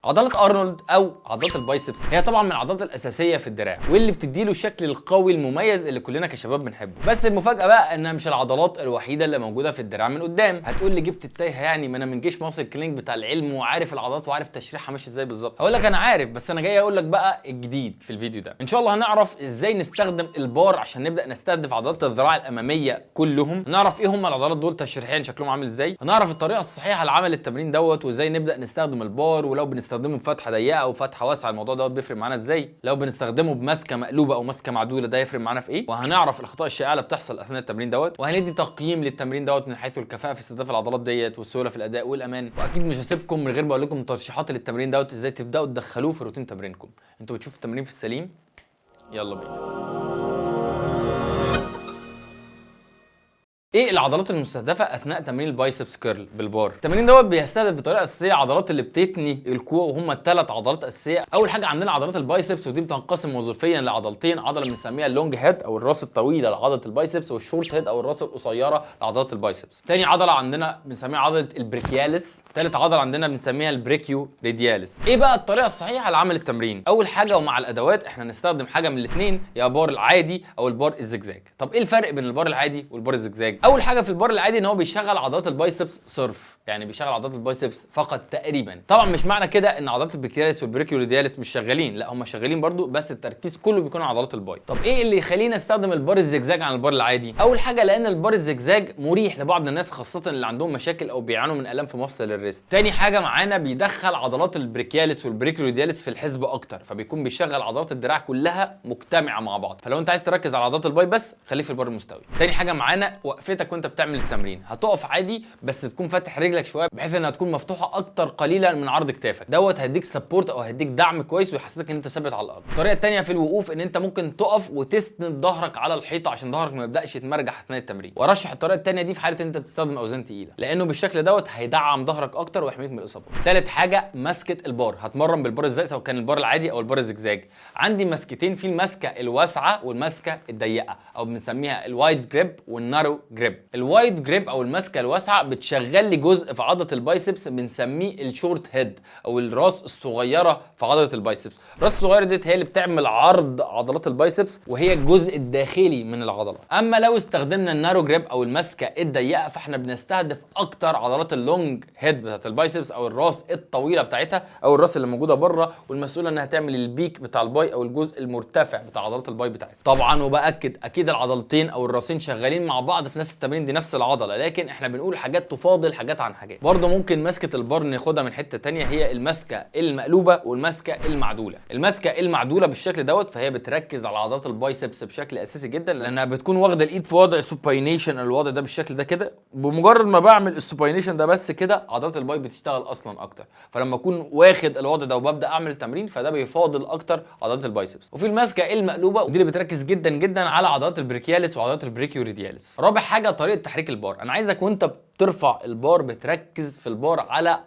عضلات ارنولد او عضلات ال biceps هي طبعا من العضلات الاساسية في الدراع، واللي بتديله الشكل القوي المميز اللي كلنا كشباب بنحبه. بس المفاجاة بقى انها مش العضلات الوحيدة اللي موجودة في الدراع من قدام. هتقول لي جبت التايهه يعني، ما انا من جيش Muscle Clinic بتاع العلم وعارف العضلات وعارف تشريحها ماشي ازاي بالظبط. هقول لك انا عارف، بس انا جاي اقول لك بقى الجديد في الفيديو ده. ان شاء الله هنعرف ازاي نستخدم البار عشان نبدا نستهدف عضلات الذراع الامامية كلهم، هنعرف ايه هم العضلات دول تشريحيا شكلهم عامل ازاي، هنعرف الطريقة الصحيحة لعمل التمرين دوت وازاي نبدا نستخدم البار، ولو بنستخدمه بفتحه ضيقه او فتحه واسعة الموضوع دوت بيفرق معانا ازاي، لو بنستخدمه بماسكه مقلوبة او ماسكه معدوله ده يفرق معانا في ايه، وهنعرف الاخطاء الشائعة اللي بتحصل اثناء التمرين دوت، وهندي تقييم للتمرين دوت من حيث الكفاءة في استهداف العضلات ديت والسهوله في الاداء والامان. واكيد مش هسيبكم من غير ما اقول لكم ترشيحات للتمرين دوت ازاي تبداوا تدخلوه في روتين تمرينكم. انتوا بتشوفوا التمرين في السليم، يلا بينا. ايه العضلات المستهدفة اثناء تمرين ال biceps curl بال bar؟ التمرين دوت بيستهدف بطريقة اساسية عضلات اللي بتتني الكوع، وهم الثلاث عضلات اساسية. اول حاجة عندنا عضلات ال biceps، ودي بتنقسم وظيفيا لعضلتين، عضلة بنسميها ال long head او الراس الطويلة لعضله ال biceps، وال short head او الراس القصيرة لعضلات ال biceps. تاني عضلة عندنا بنسميها عضلة ال brachialis، ثالث عضلة عندنا بنسميها ال brachioradialis. ايه بقى الطريقة الصحيحة لعمل التمرين؟ اول حاجة ومع الادوات احنا نستخدم حاجة من الاثنين، يا بار العادي او البار الزجزاج. طب ايه الفرق بين البار العادي والبار الزجزاج؟ اول حاجة في البار العادي ان هو بيشغل عضلات ال biceps صرف، يعني بيشغل عضلات ال biceps فقط تقريبا. طبعا مش معنى كده ان عضلات ال brachialis وال brachioradialis مش شغالين، لا هم شغالين برضو، بس التركيز كله بيكون على عضلات ال bi. طب ايه اللي يخلينا استخدم البار الزجزاج عن البار العادي؟ اول حاجة لان البار الزجزاج مريح لبعض الناس، خاصة اللي عندهم مشاكل او بيعانوا من الام في مفصل ال wrist. تاني حاجة معانا بيدخل عضلات ال brachialis وال brachioradialis في الحسبة اكتر، فبيكون بيشغل عضلات الدراع كلها مجتمعه مع بعض. فلو انت عايز تركز على عضلات ال bi بس خليه في البار المستوي. تاني حاجة معانا وقفتك وانت بتعمل التمرين، هتقف عادي بس تكون فاتح رجلك شوية بحيث انها تكون مفتوحة اكتر قليلا من عرض كتافك، دوت هيديك support او هيديك دعم كويس ويحسسك ان انت ثابت على الارض. الطريقة الثانية في الوقوف ان انت ممكن تقف وتسند ظهرك على الحيطة عشان ظهرك ما يبداش يتمرجح اثناء التمرين. وارشح الطريقة الثانية دي في حاله ان انت بتستخدم اوزان تقيلة، لانه بالشكل دوت هيدعم ظهرك اكتر ويحميك من الاصابات. ثالث حاجة مسكه البار، هتمرن بالبار ازاي سواء كان البار العادي او البار الزجزاج؟ عندي مسكتين، في المسكه الواسعة والمسكه الضيقه او بنسميها ال wide grip وال narrow grip. ال wide grip او المسكه الواسعة بتشغل لي جزء في عضلة ال biceps بنسميه ال short head او الراس الصغيرة في عضلة ال biceps. الراس الصغيرة ديت هي اللي بتعمل عرض عضلات ال biceps وهي الجزء الداخلي من العضلة. اما لو استخدمنا ال narrow grip او المسكه الضيقه فاحنا بنستهدف اكتر عضلات ال long head بتاعت ال biceps او الراس الطويلة بتاعتها او الراس اللي موجودة بره والمسؤوله انها تعمل ال peak بتاع ال bi او الجزء المرتفع بتاع عضلات ال bi بتاعتها. طبعا وباكد اكيد العضلتين او الراسين شغالين مع بعض في نفس التمرين، دي نفس العضلة، لكن احنا بنقول حاجات تفاضل حاجات عن حاجات. برضه ممكن مسكه البار ناخدها من حتة تانية، هي المسكه المقلوبة والمسكه المعدوله. المسكه المعدوله بالشكل دوت فهي بتركز على عضلات ال biceps بشكل اساسي جدا، لانها بتكون واخده الايد في وضع supination، الوضع ده بالشكل ده كده. بمجرد ما بعمل ال supination ده بس كده عضلات ال bi بتشتغل اصلا اكتر، فلما اكون واخد الوضع ده وببدا اعمل التمرين فده بيفاضل اكتر عضلات ال biceps. وفي المسكه المقلوبة ودي اللي بتركز جدا جدا على عضلات ال brachialis وعضلات ال brachioradialis. رابع حاجة طريقه تحريك البار، انا عايزك وانت بترفع البار بتركز في البار على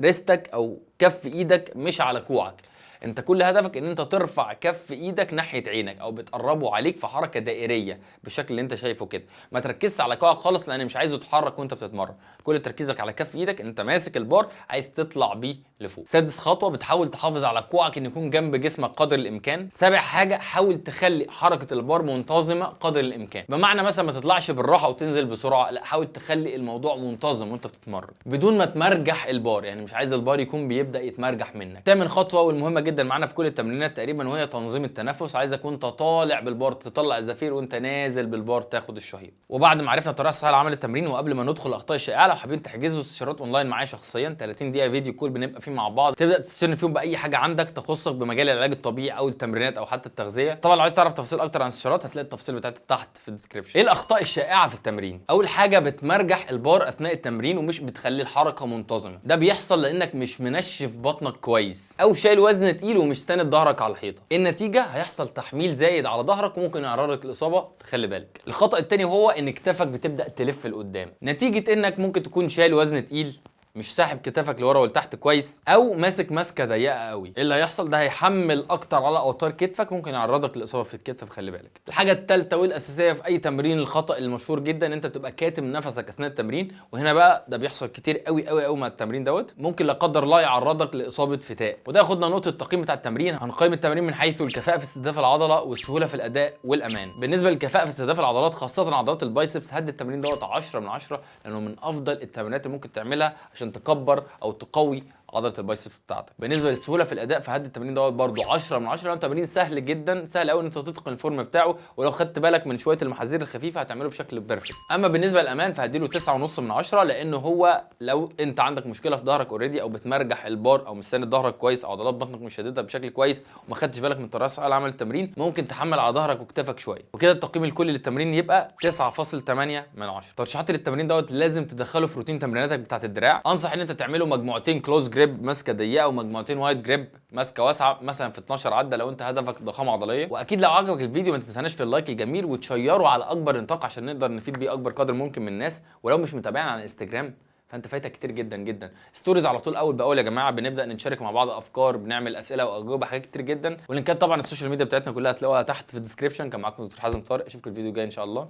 wrist ك او كف ايدك مش على كوعك. انت كل هدفك ان انت ترفع كف ايدك ناحية عينك او بتقربه عليك في حركة دائريه بالشكل اللي انت شايفه كده. ما تركزش على كوعك خالص لان مش عايزه يتحرك وانت بتتمرن، كل تركيزك على كف ايدك ان انت ماسك البار عايز تطلع بيه لفوق. سادس خطوة بتحاول تحافظ على كوعك ان يكون جنب جسمك قدر الامكان. سابع حاجة حاول تخلي حركة البار منتظمة قدر الامكان، بمعنى مثلا ما تطلعش بالراحة وتنزل بسرعة، لا حاول تخلي الموضوع منتظم وانت بتتمرن بدون ما تمرجح البار، يعني مش عايز البار يكون بيبدا يتمرجح منك. ثامن خطوة والمهمه جدا معانا في كل التمرينات تقريبا وهي تنظيم التنفس، عايزك وانت طالع بالبار تطلع الزفير وانت نازل بالبار تاخد الشهيق. وبعد ما عرفنا الطريقة الصحيحة لعمل التمرين وقبل ما ندخل الاخطاء الشائعة، لو حابين تحجزوا استشارات اونلاين معايا شخصيا 30 دقيقة video call بنبقى فيه مع بعض، تبدا تستشيرني فيهم باي حاجة عندك تخصك بمجال العلاج الطبيعي او التمرينات او حتى التغذية. طبعا لو عايز تعرف تفاصيل اكتر عن الاستشارات هتلاقي التفاصيل بتاعتها تحت في ال description. ايه الاخطاء الشائعة في التمرين؟ اول حاجة بتمرجح البار اثناء التمرين ومش بتخلي الحركة منتظمة، ده بيحصل لانك مش منشف بطنك كويس او شايل وزن تقيل ومش ساند ظهرك على الحيطة. النتيجة هيحصل تحميل زايد على ظهرك وممكن يعرضك لاصابة، فخلي بالك. الخطا الثاني هو ان كتافك بتبدا تلف لقدام نتيجة انك ممكن تكون شايل وزن تقيل مش ساحب كتافك لورا ولتحت كويس، او ماسك ماسكه ضيقه قوي. ايه اللي هيحصل؟ ده هيحمل اكتر على اوتار كتفك، ممكن يعرضك لاصابة في الكتف، فخلي بالك. الحاجة الثالثة والاساسيه في اي تمرين، الخطا المشهور جدا، ان انت بتبقى كاتم نفسك اثناء التمرين، وهنا بقى ده بيحصل كتير قوي قوي قوي مع التمرين دوت، ممكن لا قدر الله يعرضك لاصابة فتاق. وده ياخدنا نقطة التقييم بتاع التمرين. هنقيم التمرين من حيث الكفاءة في استهداف العضلة والسهوله في الاداء والامان. بالنسبة للكفاءه في استهداف العضلات، خاصة عضلات ال biceps، هدي التمرين دوت 10 من 10، لانه من افضل التمرينات اللي ممكن تعملها عشان تكبر او تقوي عضلة ال biceps بتاعتك. بالنسبة للسهوله في الاداء، فهدي التمرين دوت برده 10 من 10، لانه تمرين سهل جدا، سهل قوي ان انت تتقن ال form بتاعه، ولو خدت بالك من شوية المحاذير الخفيفة هتعمله بشكل perfect. اما بالنسبة للامان فهدي له 9.5 من 10، لانه هو لو انت عندك مشكلة في ظهرك already، او بتمرجح البار، او مش ساند ظهرك كويس، او عضلات بطنك مش شديدة بشكل كويس، وما خدتش بالك من طريقه صحيحه لعمل التمرين، ممكن تحمل على ظهرك وكتافك شوية. وكده التقييم الكلي للتمرين يبقى 9.8 من 10. ترشيحاتي للتمرين دوت، لازم تدخله في روتين تمريناتك بتاعت الدراع. انصح ان انت تعمله مجموعتين close grip ماسكه ضيقه، ومجموعتين wide grip ماسكه واسعة، مثلا في 12 عده لو انت هدفك ضخامه عضلية. واكيد لو عجبك الفيديو ما تنساناش في ال like الجميل، وتشيره على اكبر نطاق عشان نقدر نفيد بيه اكبر قدر ممكن من الناس. ولو مش متابعنا على انستجرام فانت فايتك كتير جدا جدا، stories على طول اول باول يا جماعة، بنبدا نشارك مع بعض افكار، بنعمل اسئلة واجوبه، حاجات كتير جدا. ولينكات طبعا ال social media بتاعتنا كلها هتلاقوها تحت في ال description. كان معاكم دكتور حازم طارق، اشوفكم الفيديو الجاي ان شاء الله.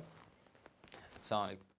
السلام عليكم.